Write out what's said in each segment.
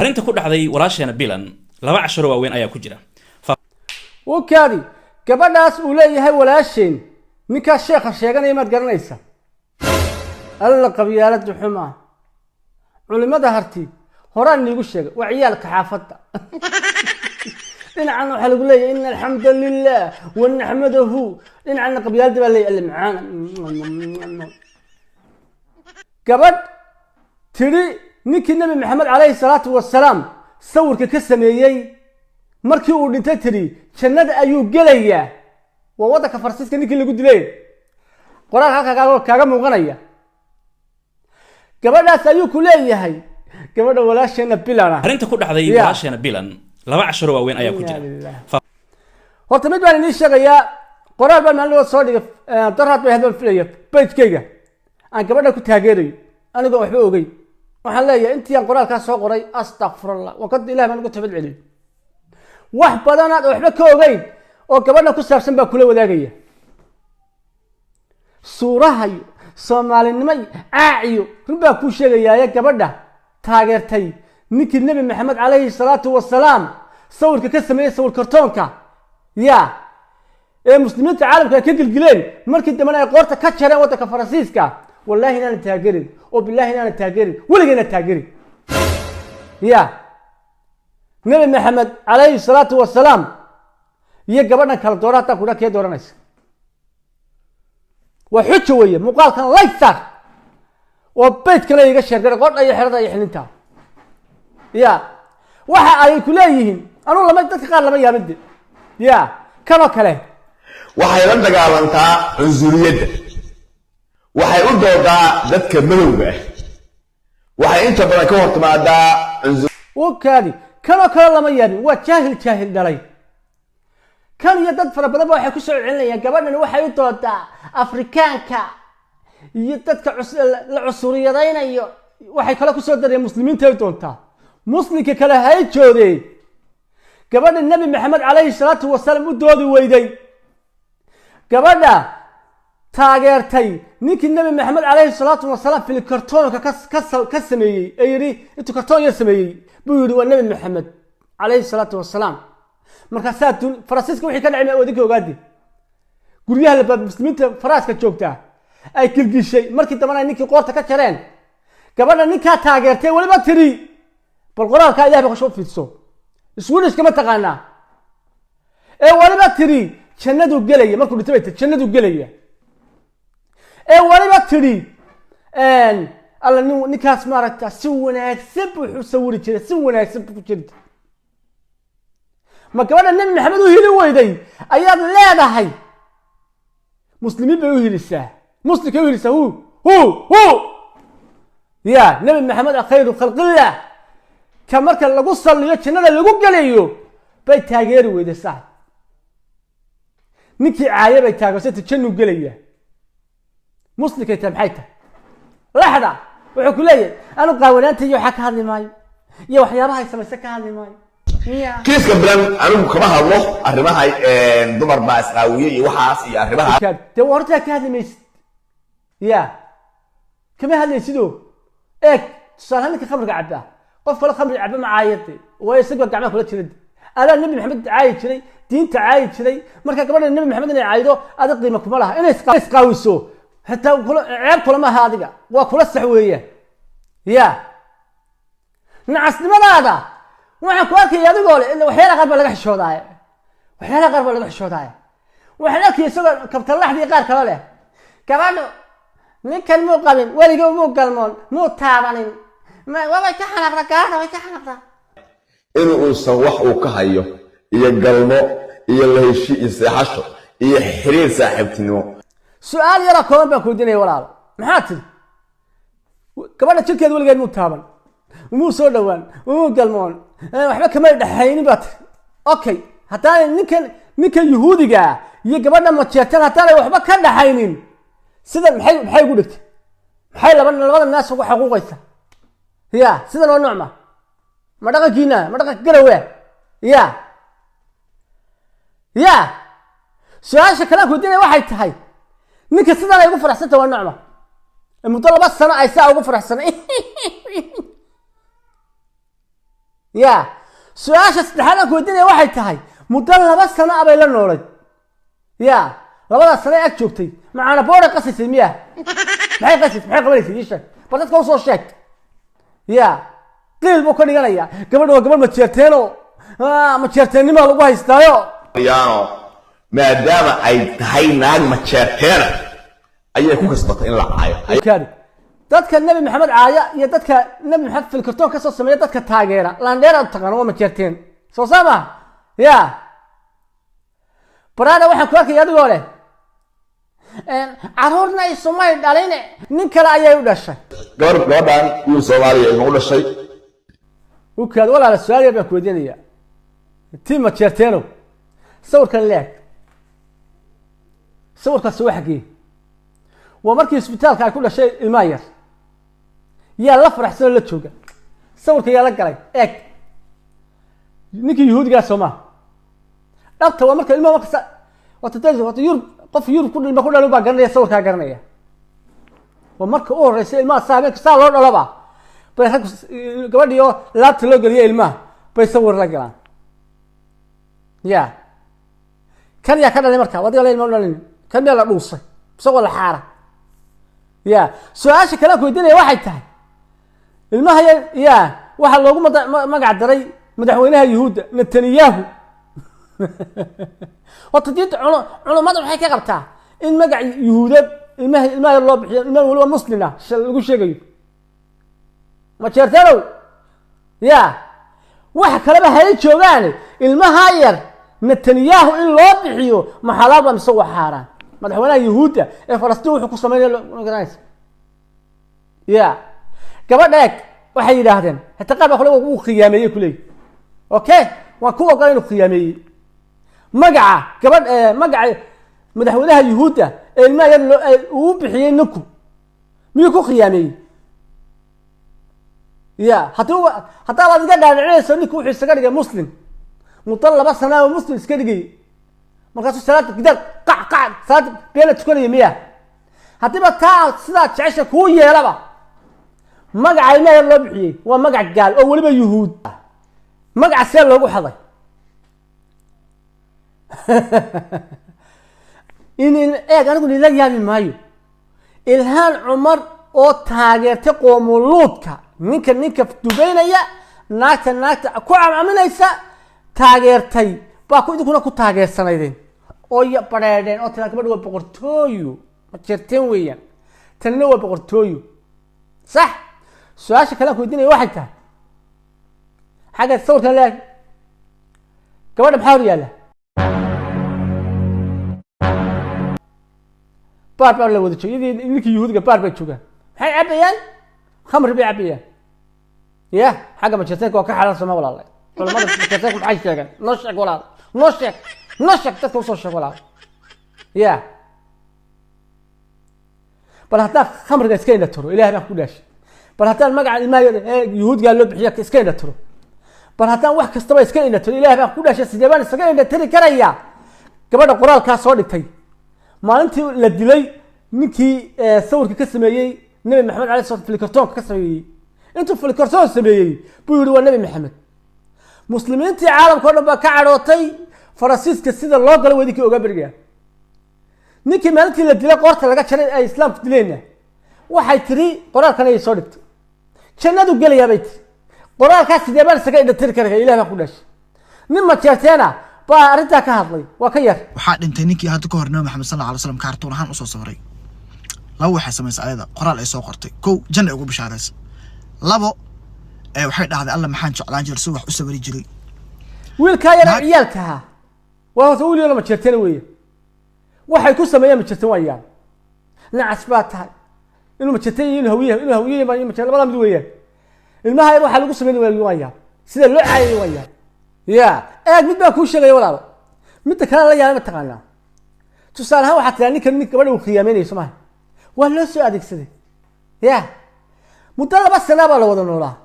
Arrinta ku dhacday walaasheena Bilan laba casharo waaweyn ayaa ku jira. Wakaadi, gabadhaas uu leeyahay walaasheen, ninkaas sheekha sheeganaya maad garanaysa? Alla, qabyaalada xumaa! Culimada Harti horaan niigu sheegay, waa ciyaalka xaafadda. Dhinacan waxaa lagu leeyahay "إن الحمد لله ونحمده", dhinacana qabyaalada baa leeyahay. Alle macaana! Gabadh tidhi ninkii Nebi Maxamed calayhi salaatu wasalaam sawirka ka sameeyey, markii uu dhintay tidhi jannada ayuu gelayaa, waa waddanka Farsiiska ninkii lagu dilay, qoraalka halka kaaga muuqanaya. Gabadhaas ayuu ku leeyahay gabadha walaasheena Bilana. Arrinta ku dhacday walaasheena Bilan laba casharo waaweyn ayaa ku jira. Horta mid baan idiin sheegayaa. Qoraal baan maalin soo dhigay, daraad bay hadaan filaya, page-kayga aan gabadha ku taageerayo anigoo waxba ogey. Waxaan leeyahay intii aan qoraalkaas soo qoray, astaqfirullah, waa kad Ilah baan uga toobad celiyo. Wax badanaad oo waxba ka ogeyn oo gabadha ku saabsan baa kula wadaagaya. Suuraha iyo Soomaalinimo iyo caac iyo run baa kuu sheegayaaye, gabadha taageertay ninkii Nebi Maxamed calayhi salaatu wasalaam sawirka ka sameeyey, sawir kartoonka ya ee muslimiinta caalamka ay ka gilgileen, markii dambena ay qoorta ka jareen waddanka Faransiiska, wallahi inaanan taagerin oo billahi inaanan taagerin, weligayna taagerin. Ya Nebi Maxamed calayhi salaatu wasalaam iyo gabadhan kala doora hataa kudha, kee dooranaysa? Waa xuja weeye. Muuqaalkan like saar oo page-kana iga sheergara, qodha iyo xerada iyo xilinta. Ya waxa ay ku leeyihiin, anuu lama, dadka qaar lama yaabin de, ya kanoo kale. Waxay la dagaalantaa cunsuriyadda, waxay u doodaa dadka madowga ah, waxay inta badan ka hor timaadaa Wakaadi, kanoo kale lama yaabin, waa jaahil jaahil dhalay. Kan iyo dad fara badan ba waxay ku soo celinayaan gabadhan waxay u doodaa Afrikaanka iyo dadka la cusuriyadaynayo. Waxay kale kusoo darayaan muslimiinta ay doontaa, muslimka kale hay joodee. Gabadha Nebi Maxamed calayhi salaatu wasalaam u doodi weyday, gabadha taageertay ninkii Nebi Maxamed calayhi salaatu wasalaam filikartoonka ka sameeyey ee yidhi, intuu kartoon yar sameeyey buu yidhi waa Nebi Maxamed calayhi salaatu wasalaam. Markaasaa dun Faransiiska wixii ka dhacay ma odinka ogaadi, guryaha laba muslimiinta Faranska joogtaa ay gilgishay, markii dambena ay ninkii qoorta ka jareen. Gabadha ninkaa taageertay weliba tiri, bal qoraalkaa Ilahay ba kasoo fiidso, Swedishka ma taqaanaa, ee weliba tiri jannaduu gelaya markuu dhintay bay tiri jannaduu gelaya, ee weliba tidhi alla nin ninkaas maaragta si wanaagsan buu wuxuu sawiri jiray, si wanaagsan buu ku jiri jiray. Ma gabadha Nebi Maxamed u hili weyday ayaad leedahay muslimiin bay u hilisaa, muslimkay u hilisaa? Hu hu hu ya Nebi Maxamed khayru khalqillah, ka marka lagu salliyo jannada lagu gelayo bay taageeri weyday. Sax, ninkii caaye bay taageersata, jannuu gelaya, muslimkay tahay. Maxay tahay laxda? Wuxuu ku leeyahay anu qaawanaanta iyo waxaa ka hadli maayo iyo waxyaabaha ay samaysa ka hadli maayo miya? Kiiska Bilan anigu kama hadlo arrimaha dumar baa isqaawiye iyo waxaas iyo arrimaha. Dee hortaa ka hadli maysid, ya kama hadlaysido. Eeg, tusaale ninka khamriga cabaa, qof kale khamri caba ma caayade, waayo isaga gacmaha kula jira. Adaa Nebi Maxamed caayi jiray, diinta caayi jiray. Marka gabadha Nebi Maxamed inay caaydo adig qiimo kuma laha, inay isqaawiso xitaa ceeb kulama aha, adiga waa kula sax weeyaan. Ya nacasnimadaada waxaan ku arkaya adigoo le ila waxyaalaha qaar baa laga xishoodaaye, waxyaalaha qaar baa laga xishoodaaye. Waxaan arkaya isagoo kabtalaxdii qaar kale leh, gabadhu ninkan muu qabin, weligii muu galmoon, muu taabanin, way ka xanaaqdaa gabadha, way ka xanaaqdaa. In uusan wax uu ka hayo iyo galmo iyo la heshi iyo seexasho iyo xiriir saaxiibtinimo. Su-aal yaroo kooban baan ku weydiinaya, walaalo. Maxaa tiri? Gabadha jirkeed weligeed muu taaban, muu soo dhowaan, muu galmoon, waxba kamay dhexaynin baa tiri. Okay, haddaanay ninkan yuhuudiga ah iyo gabadha majeertan haddaanay waxba ka dhaxaynin, sida maxay ugu dhigtay? Maxay labada naas ugu xaquuqaysa? Ya sidan waa nocma? Ma dhaqankiina, ma dhaqanka Garawe? Ya su-aasha kale aan ku weydiinaya waxay tahay, ninka sidan ay ugu faraxsanta waa nocma? Muddo 2 sano ay saa ugu faraxsanay. Ya, su-aasha saddexaad aan ku weydiinaya waxay tahay: muddo 2 sano abay la noolay. Ya, labadaas sano ee ag joogtay macaana booray qasaysay miya? Maxay qasaysay? Maxay qabanaysay? Ii sheeg bal, dadka usoo sheeg. Ya, qiil buu ka dhiganayaa: gabadha waa gabadh majeerteeno, majeerteennima lagu haystaayo. Yaano maadaama ay tahay naag majeerteena ayay ku kasbatay in la caayo. Kaadi, dadka Nebi Maxamed caaya iyo dadka Nebi Maxamed filkartoon kasoo sameeya, dadka taageera laandheer aad taqaano waa majeerteen, soo saa maha? Ya baraada, waxaan ku arkaya adigoo leh caruurna isumay dhalin, nin kale ayay u dhashay. Gabadhan wiil Soomaaliya ilma u dhashay. Ukaad walaala, su-aal yar baan ku weydiinaya. Tii majeerteenow, sawirkan leeg, sawirkaasi waa xaggee? Waa markii isbitaalka ay ku dhashay ilmaha yar. Yaa la faraxsanoo la jooga? Sawirka yaa la galay? Eeg, ninkii yuhuudigaa, soo maha? Dhabta waa marka ilmaha markasta wata Yurub, qof Yurub ku ilma ku dhalo baa garanaya, sawirkaa garanaya. Waa marka u horeysa ilmaha saa habeenka saa loo dhaloba bay rag gabadhii oo laabta loo geliya ilmaha bay sawir la galaan. Ya, kan yaa ka dhalay? Marka adiga la ilma u dhalin, kan miyaa la dhuusay isagoo la xaara? Ya, su-aasha kale aan ku weydiinaya waxay tahay: ilmaha ya, ya waxaa loogu magac daray madaxweynaha Yuhuudda Netanyahu. Horta diinta culummada waxay ka qabtaa in magac Yuhuudeed ilmaha yar loo bixiyo, ilmaha weliba Muslim ah lagu sheegayo? Ma jeertanow, ya, wax kaleba hay joogaane, ilmaha yar Netanyahu in loo bixiyo ma xalaal ba mise waa xaaraan? Madaxweynaha Yuhuudda ee Falastiin wuxuu ku sameynaya garanaysa. Ya, gabadha eeg, waxay yidhaahdeen xitaa qaar baa kule wuu khiyaameeyey kuleeyi. Okay, waan ku ogola inuu khiyaameeyey. Magaca gabadh, magaca madaxweynaha Yuhuudda ee ilmaha yar uu bixiyey ninku miyuu ku khiyaameeyey? Ya, haddii haddaad iga dhaadhicinayso ninku wuxuu isaga dhigay Muslim muddo 2 sana oo Muslim iska dhigay, markaasuu salaada gidaar qac qac salaada beena tukanaya miya? Haddiiba taa sidaa jecesha kuu yeelaba, magaca ilmaha yar loo bixiyey waa magac gaal oo weliba Yuhuud. Magaca see loogu xaday? In eeg, anigu nila yaabi maayo. Ilhaan Cumar oo taageertay qoomuluudka, ninka dubaynaya, naagta ku camcaminaysa taageertay, baa ku idinkuna ku taageersanaydeen oo badheedheen oo tiraa gabadha waa boqortooyo, ma jeerteen weeyaan, tanina waa boqortooyo. Sax, su-aasha kale aan ku weydiinaya waxay tahay: xagga sawirkan leeg, gabadha maxaa hor yaalla? Baar baa la wada jooga, iyadii ninkii Yuhuudiga baar bay joogaan. Maxay cabayaan? Khamri bay cabayaan. Ya, xagga majeerteenka waa ka xalaal, sooma walaalay? Culamada majeerteenka maxay sheegeen? Noo sheeg walaal, noo sheeg, noo sheeg, dadka usoo sheeg walaal. Ya, bal haddaan khamriga iska indha tiro, Ilahay baan ku dhaashay, bal haddaan magaca ilmaha Yuhuudgaa loo bixiya iska indha tiro, bal haddaan wax kastaba iska indha tiro, Ilahay baan ku dhaashay, sidee baan isaga indha tiri karayaa gabadha qoraalkaa soo dhigtay maalintii la dilay ninkii sawirka ka sameeyey Nebi Maxamed alay slat, filikartoonka ka sameeyey? Intuu filikartoon sameeyey buu yihi waa Nebi Maxamed. Muslimiintii caalamka o dhan baa ka cadhootay. Faransiiska sida loo galo wadinkii ogaa beriga. Ninkii maalintii la dilay qoorta laga jaray ay Islaamku dileenna waxay tiri qoraalkan ayay soo dhigtay, jannadu gelayaa bay tiri. Qoraalkaas sidee baan isaga indhatiri karaya? Ilah baan ku dhashay, nin majeerteena baa arrintaa ka hadlay, waa ka yar. Waxaa dhintay ninkii hadda ka hor Nabi Maxamed sal alla alay slam kaartuun ahaan usoo sawiray. Laba waxay samaysay ayada, qoraal ay soo qortay: kow, janna ugu bishaaraysa; labo, waxay dhahday, "Alla maxaan jeclaan jiray si wax u sawiri jiray." Wiilkaa yara ciyaalkaha waa horta wiil yaro majeerteena weeye. Waxay ku sameeyaan majeerteen waa yaab. Nacas baa tahay inuu majeerteen iyo inuu hawiye, inuu hawiye baa majeer, labada mid weeyaan. Ilmaha yar waxaa lagu sameyn waa yaab, sida loo caayay waa yaab. Ya, eeg, mid baan kuu sheegaya walaalo. Midda kale la yaabay, mataqaanaa? Tusaale ahaan, waxaa tiraa ninkan nin gabadha uu khiyaameynayso, soo maha? Waa loo soo adeegsaday. Ya, muddo 2 sanaa baa la wada noolaa.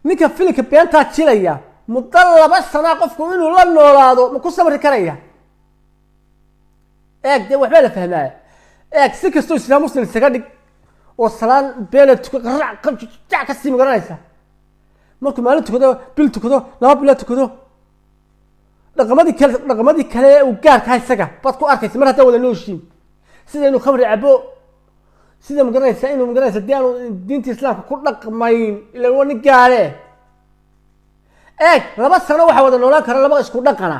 Ninka filinka beentaa jilaya muddo 2 sanaa qofku inuu la noolaado ma ku sabri karaya? Eeg dee, waxbaa la fahmaaya. Eeg, si kastoo islaam Muslim isaga dhig oo salaan beena tuka, qarac jac ka sii, ma garanaysa? Markuu maalin tukado, bil tukado, 2 bilood tukado, dhaqamadii kale ee uu gaarka isaga baad ku arkaysa. Mar haddaa wada nooshiin, sida inuu khamri cabo, sida magaranaysa inuu magaranaysa dee aanu diinta Islaamka ku dhaqmayn, ila waa nin gaale. Eeg, 2 sano waxaa wada noolaan kara laba isku dhaqana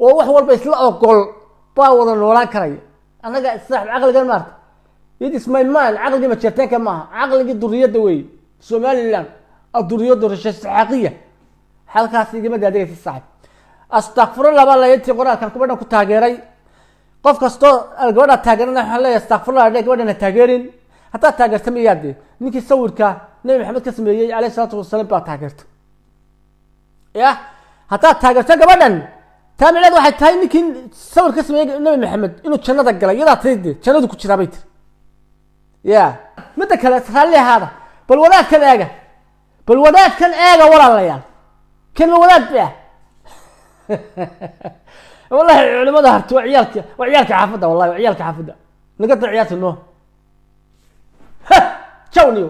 oo wax walba isla ogol baa wada noolaan karaya. Annaga saaxib caqligan maarta, it is my mind, caqligii majeerteenka maaha, caqligii duriyadda wey. Somaliland aduriyaddu rashaxaaqiya halkaas igama daadegaysa, saaxib. Astakfirullah baa laintii qoraalkan gabadhan ku taageeray. Qof kastoo gabadha taageerana waxaan leeyahay astakfirullah dhe. Gabadhan ha taageerin. Haddaad taageerta miyaa dee ninkii sawirka Nabi Maxamed ka sameeyey caleyhi salaatu wasalaam baa taageerta? Ya, haddaad taageerto gabadhan, taa micneed waxay tahay ninkii sawir ka sameeyey Nabi Maxamed inuu jannada galay. Iyadaa tiri dee jannadu ku jiraa bay tiri. Ya, midda kale, raalli ahaada, bal wadaadkan eega, bal wadaadkan eega, walaalayaal. Kan ma wadaad ba? Wallahi culimada harti waa ciyaalka, waa ciyaalka xaafadda. Wallahi waa ciyaalka xaafadda. Naga da ciyaarta noo jawniyo.